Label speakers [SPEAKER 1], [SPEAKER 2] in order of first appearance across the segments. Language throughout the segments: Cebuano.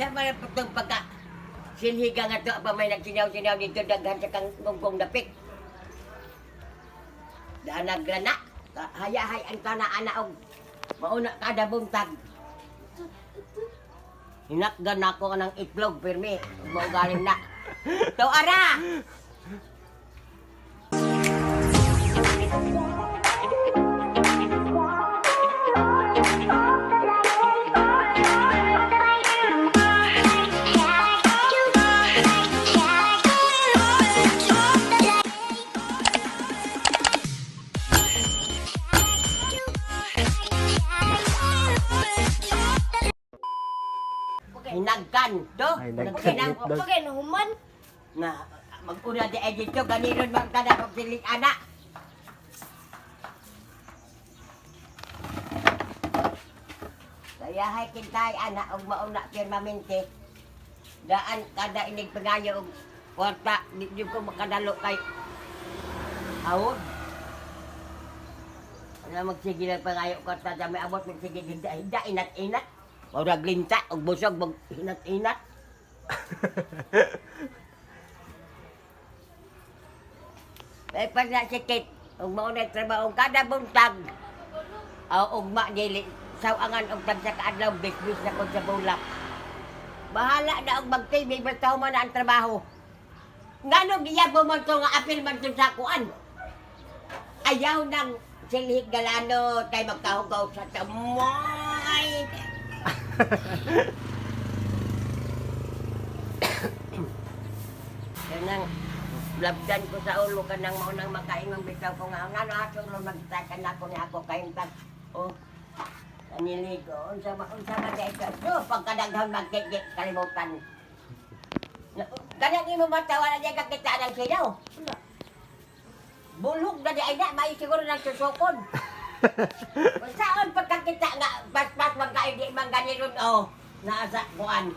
[SPEAKER 1] Unsa man ang pagtong pagka silhiga nga to pa may nagsinyaw-sinyaw dito daghan sa kang gunggong dapik. Danag na. Hayahay ang kana ana og mauna kada buntag. Hinakgan nako ng itlog pirmi. Mao galing na. To ara. Hinagkan to.
[SPEAKER 2] Ay, hinagkan
[SPEAKER 1] Hinag-
[SPEAKER 2] itlog.
[SPEAKER 3] Pagay nahuman.
[SPEAKER 1] Na maguna di ay dito ganiron man kada og silig ana. Kaya hay kintay ana og mauna permanente. Daan kada inig pangayo og kwarta di di ko makadalo kay hawod. Ano magsige lang pangayo kwarta sa may abot magsige hinda hinda inat inat. Murag linta og busog mag hinat inat. Ay pag na si Kate, ug mao na trabaho kada buntag. Aw ugma dili sawangan og tag sa kaadlaw bisbis na ko sa bulak. Bahala na og mag-TV basta human na ang trabaho. Ngano giyabo man to nga apil man to sa kuan. Ayaw nang silhig galano kay magkahugaw sa tamoy. Kanang labdan ko sa ulo kanang maunang makaingon bitaw ko nga ngano ato ron magtakan nako ni ako kahintag. Oh. Naniligo unsa man dai ka. So pagkadaghan magkiki kalimutan. Kanang imo mata wala di ka kita ng silaw.
[SPEAKER 3] Wala.
[SPEAKER 1] Bulog na di ay na may siguro nang susukon. Saan pagkakita nga paspas magkain di man ganiron oh naa sa kuan.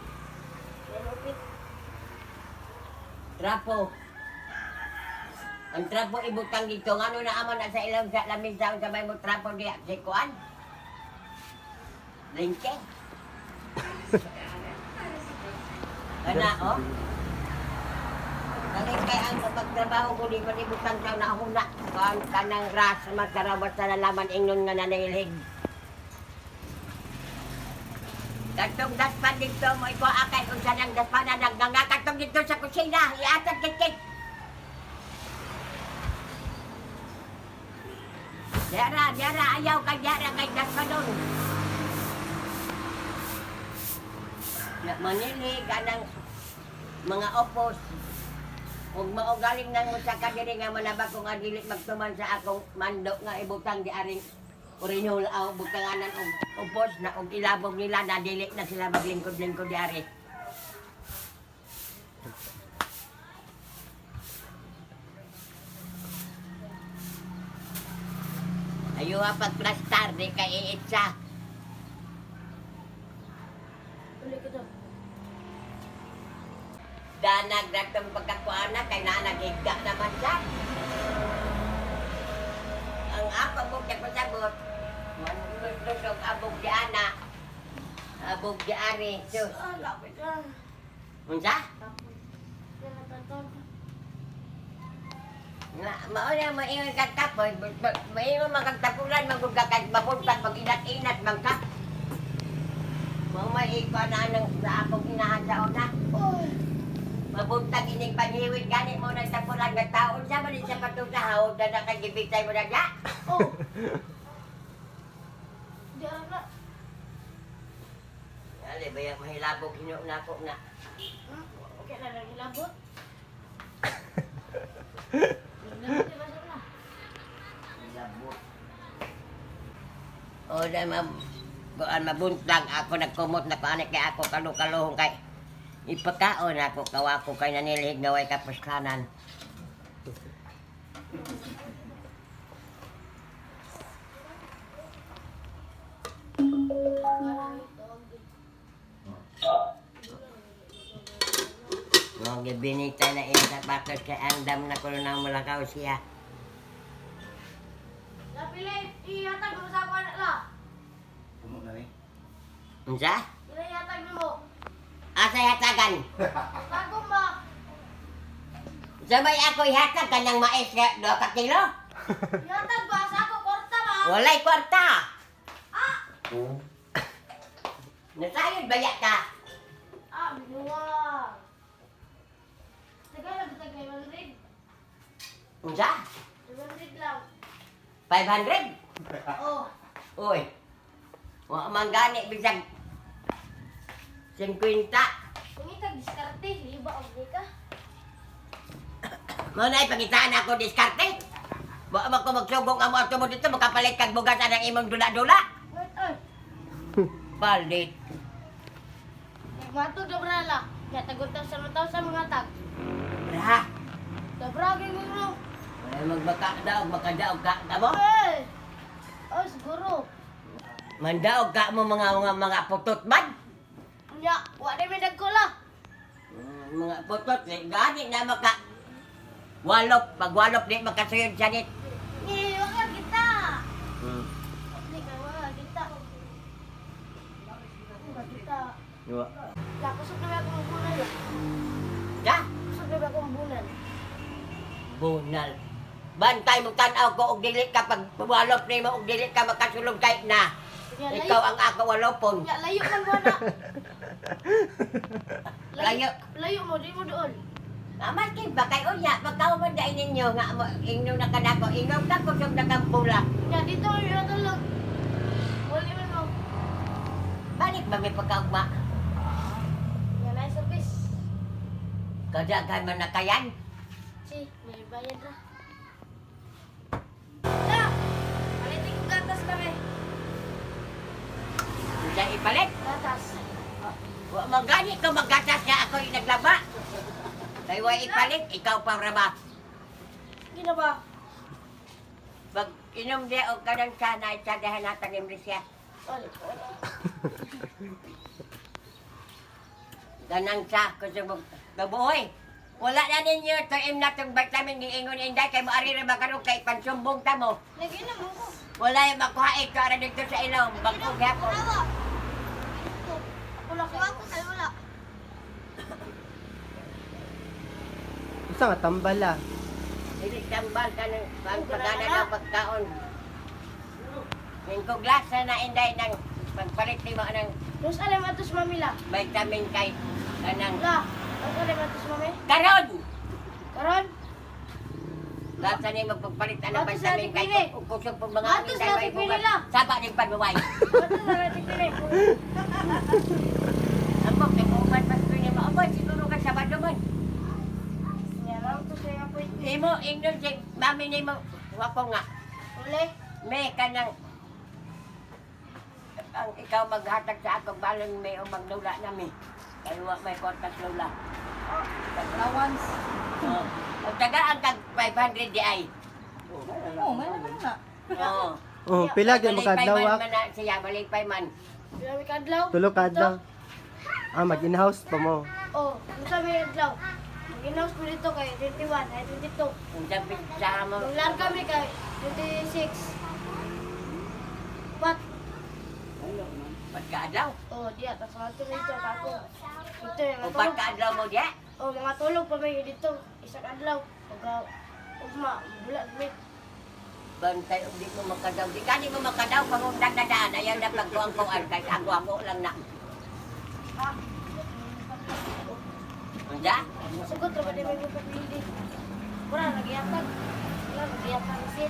[SPEAKER 1] Trapo. Ang trapo ibutang dito. Ngano na amo na sa ilang sa lamisa sa may mo trapo diya si kuan. Lingke. Kana oh. Kani kay ang pagtrabaho ko di man ibutang sa nahuna. Kan kanang ras magkarawas sa lalaman ingnon nga nanilhig. Katong daspan dito mo ikaw akay unsa nang daspan na nagnganga katong dito sa kusina iatag kikik. Diara, diara, ayaw kay diara kay daspanon. Na manili kanang mga opos. Ug mao galing nang mo sa kadiri nga manabag ko nga dili magtuman sa akong mando nga ibutang di aring orinol aw butanganan og opos na og ilabog nila na dili na sila maglingkod-lingkod di ari. Ayuha pag plastar di kay iitsa.
[SPEAKER 3] Uli kita.
[SPEAKER 1] Danag datong pagkakuana kay nanagigda naman siya. Ang ako mo kay pasabot. Manusog abog di ana. Abog di ari. Sus.
[SPEAKER 3] Ah, lapit na.
[SPEAKER 1] Unsa?
[SPEAKER 3] Tapos. Yan
[SPEAKER 1] Na, mao na maingon kag kapoy, maingon man kag tapulan man gud ka kag mabuntag mag-inat-inat man ka. Mao may ikuan na nang sa akong inahan sa una.
[SPEAKER 3] Uy.
[SPEAKER 1] Mabuntag ining panghiwit gani mo nang tapulan nga taon sa man sa patusa hawod na na kay gibitay mo na diya.
[SPEAKER 3] Oh. Di ara.
[SPEAKER 1] Ali ba yung mahilabog hino na ako na.
[SPEAKER 3] Okay na lang hilabot. Hilabot di ba siya na?
[SPEAKER 1] Hilabot. O na ma'am, kuan mabuntag ako nagkumot na kuan kay ako kalukaluhong kay ipakaon ako kawako kay nanilhig nga way kapuslanan. Mga gibinita na iyang sapatos kay andam na kuno nang mulakaw siya.
[SPEAKER 3] La pili, ihatag mo sa ako anak la.
[SPEAKER 1] Unsa?
[SPEAKER 3] Pili ihatag mo.
[SPEAKER 1] Asay hatagan.
[SPEAKER 3] Bago ba?
[SPEAKER 1] Sa may ako ihatag kanang mais nga 2 ka kilo.
[SPEAKER 3] Ihatag ba sa ako kwarta ba?
[SPEAKER 1] Walay kwarta.
[SPEAKER 3] Ah!
[SPEAKER 1] Nasayod baya ka.
[SPEAKER 3] Ah, binuwang. Tagalog, tagalog, 100.
[SPEAKER 1] Unsa?
[SPEAKER 3] 100 lang.
[SPEAKER 1] 500?
[SPEAKER 3] Oh.
[SPEAKER 1] Uy. Wa man gani bisag 50.
[SPEAKER 3] Pangitag diskarte, liba og di ka.
[SPEAKER 1] Mo na ipangitaan ako diskarte. Wa man ko magsugong amo ato mo dito makapalit kag bugas anang imong dula-dula.
[SPEAKER 3] Wait, oy.
[SPEAKER 1] Palit.
[SPEAKER 3] Nagmatog na brala. Ya tagunta sa mataw sa mga tag.
[SPEAKER 1] Ra.
[SPEAKER 3] Dabra gyud mo.
[SPEAKER 1] Ay magmakadaog makadaog ka kamo.
[SPEAKER 3] Oy. Oy, siguro.
[SPEAKER 1] Mandaog ka mo mga putot man.
[SPEAKER 3] Nya, wa na may dagko la.
[SPEAKER 1] Mga putot eh, gani na maka walop pag walop di makasuyod sa nit.
[SPEAKER 3] Ni, wa ka kita. Di ka wa kita. Wa kita.
[SPEAKER 1] Wa.
[SPEAKER 3] La kusog na ba akong bunal?
[SPEAKER 1] Ya,
[SPEAKER 3] Kusog na ba akong bunal?
[SPEAKER 1] Bunal. Bantay mo tan-aw ko og dili ka pag walop nimo og dili ka makasulog kay na.
[SPEAKER 3] Nya, layo.
[SPEAKER 1] Ikaw ang ako walopon.
[SPEAKER 3] Nya, layo man mo na.
[SPEAKER 1] Layo.
[SPEAKER 3] Layo mo, di mo doon.
[SPEAKER 1] Amal kay ba kay unya pagkaw man dai ninyo nga mo ingno na kanako ingnom ka kusog na kang pula.
[SPEAKER 3] Nya, dito mo yung natulog. Wala man mo.
[SPEAKER 1] Balik ba may pagkaugma?
[SPEAKER 3] Nya, na service.
[SPEAKER 1] Kadaghan man na kayan.
[SPEAKER 3] Si, may bayad ra. Na! Palitin ko gatas kami.
[SPEAKER 1] Unsa ipalit?
[SPEAKER 3] Gatas.
[SPEAKER 1] Wa man gani ka maggatas nga ako'y naglaba. Kay wa ipalit, ikaw pa ra ba?
[SPEAKER 3] Gina ba?
[SPEAKER 1] Pag inom di og kanang sana sa dahanatan ni siya.
[SPEAKER 3] Oli.
[SPEAKER 1] Ganang sa kusog mo gabuoy. Wala na ninyo to im na tong vitamin giingon inday kay moari ra ba karon kay pansumbong ta mo.
[SPEAKER 3] Nag-inom ko.
[SPEAKER 1] Wala yung makuha ito ara dito sa ilong bag-o gyapon.
[SPEAKER 3] Wala ko. Ako sa'yo wala.
[SPEAKER 2] Unsa nga tambal ah.
[SPEAKER 1] Dili tambal ka ng pagpagana ng pagkaon. Ning glass na inday ng pagpalit nimo ng
[SPEAKER 3] Terus alam atos mami la.
[SPEAKER 1] vitamin kay kanang
[SPEAKER 3] La. Terus alam atos mami.
[SPEAKER 1] karon.
[SPEAKER 3] Karon.
[SPEAKER 1] Lasa ni magpagpalit ang
[SPEAKER 3] Atos
[SPEAKER 1] vitamin
[SPEAKER 3] natin
[SPEAKER 1] kay
[SPEAKER 3] pili.
[SPEAKER 1] kusog pag mga
[SPEAKER 3] Atos
[SPEAKER 1] inday
[SPEAKER 3] natin
[SPEAKER 1] way
[SPEAKER 3] pili
[SPEAKER 1] bugat.
[SPEAKER 3] la.
[SPEAKER 1] Saba ning panuway.
[SPEAKER 3] Atos na natin pili.
[SPEAKER 1] Ambok kay muuban pas ko niya maabot siguro ka Sabado man.
[SPEAKER 3] Nya lang to sa appointment.
[SPEAKER 1] Imo ingnon si mami nimo wa ko nga.
[SPEAKER 3] Uli.
[SPEAKER 1] May kanang ang ikaw maghatag sa akong balon may o magdula nami. Kay wa may kwarta sa lula.
[SPEAKER 4] Allowance.
[SPEAKER 1] Oh. Og tagaan kag 500 di ay.
[SPEAKER 4] Oo, may naman na.
[SPEAKER 1] Oo.
[SPEAKER 2] Oh, pila gyud
[SPEAKER 1] Balipay
[SPEAKER 2] makadlaw
[SPEAKER 1] man
[SPEAKER 2] ah.
[SPEAKER 1] man na siya, balipay man.
[SPEAKER 3] Pila may kadlaw.
[SPEAKER 2] Tulo ka adlaw. Ah, mag-in-house pa mo.
[SPEAKER 3] Oh, unsa may adlaw? Mag-in-house ko dito kay 21, ay 22.
[SPEAKER 1] Kung sabi sa mo,
[SPEAKER 3] Maglarga mi kay 26. Pat.
[SPEAKER 1] pagkaadlaw.
[SPEAKER 3] Oh, diya tas mga tulog dito ako. Dito yung
[SPEAKER 1] O
[SPEAKER 3] mga tulog.
[SPEAKER 1] pagkaadlaw mo diya,
[SPEAKER 3] Oh, mga tulog pa may dito. Isang adlaw. Pag ugma, bulag mi.
[SPEAKER 1] Bantay og di mo makadaw. Di kani mo makadaw pangundang na daan. Ayaw na pagkuang-kuan kay ako lang na. Unsa?
[SPEAKER 3] Sugot ra ba di may pagpili. Wala nagyatag. Wala nagyatag si.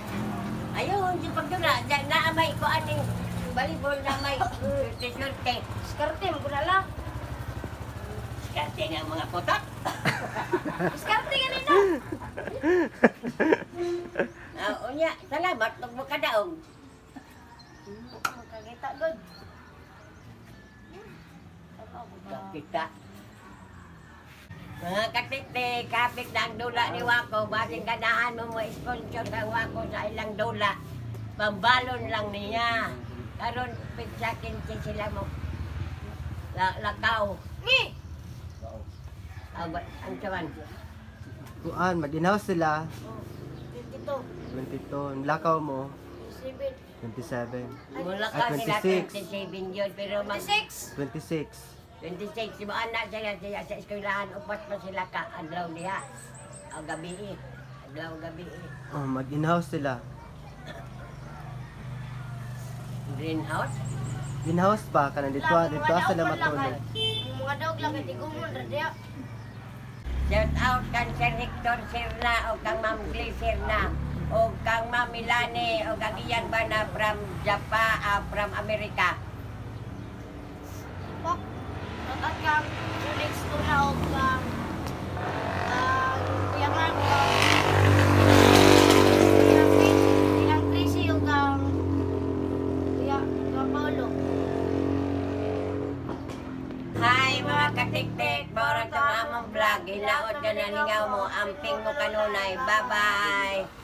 [SPEAKER 1] Ayun, di pagdula. Na may kuan ning balibol na may swerte.
[SPEAKER 3] Diskarte mo na lang.
[SPEAKER 1] Swerte nga mga putot.
[SPEAKER 3] Diskarte ganina.
[SPEAKER 1] Ah, unya, salamat pag makadaog.
[SPEAKER 3] Magkakita god.
[SPEAKER 1] Kita. Mga katiktik, kapit na ang dula ni Wako. Basing ganahan mo mo sponsor sa Wako sa ilang dula. Pambalon lang niya. Karon pizza 15 sila mo. Lakaw.
[SPEAKER 3] Ni.
[SPEAKER 1] Ah, ang sawan.
[SPEAKER 2] Kuan, mag-in-house sila.
[SPEAKER 3] Oh, 22,
[SPEAKER 2] 22. Lakaw mo,
[SPEAKER 3] 27,
[SPEAKER 2] 27.
[SPEAKER 1] Mula
[SPEAKER 2] Ah,
[SPEAKER 1] ka sila
[SPEAKER 2] 26.
[SPEAKER 1] 27 yun, pero mag
[SPEAKER 3] 26.
[SPEAKER 2] 26.
[SPEAKER 1] 26, si mo anak siya siya sa eskwelahan, upat pa sila ka adlaw niya. Ang gabi eh. Adlaw gabi eh.
[SPEAKER 2] Oh, mag-in-house sila.
[SPEAKER 1] Greenhouse.
[SPEAKER 2] In-house pa kanang dito, dito sila matulog.
[SPEAKER 3] Mga dog lang kay tigumon ra diya.
[SPEAKER 1] Shout out kang Sir Hector Serna o kang Ma'am Glee Serna o kang Ma'am Milani o kang iyang bana from Japan, from America.
[SPEAKER 3] Pok. Shout out kang Julix Tuna og kang kang Kuya Mark. Kang Tracy og kang Kuya Kuya Paolo.
[SPEAKER 1] Hi mga katiktik, bora tong among vlog. Hinaot ka na lingaw mo, amping mo kanunay. Bye-bye!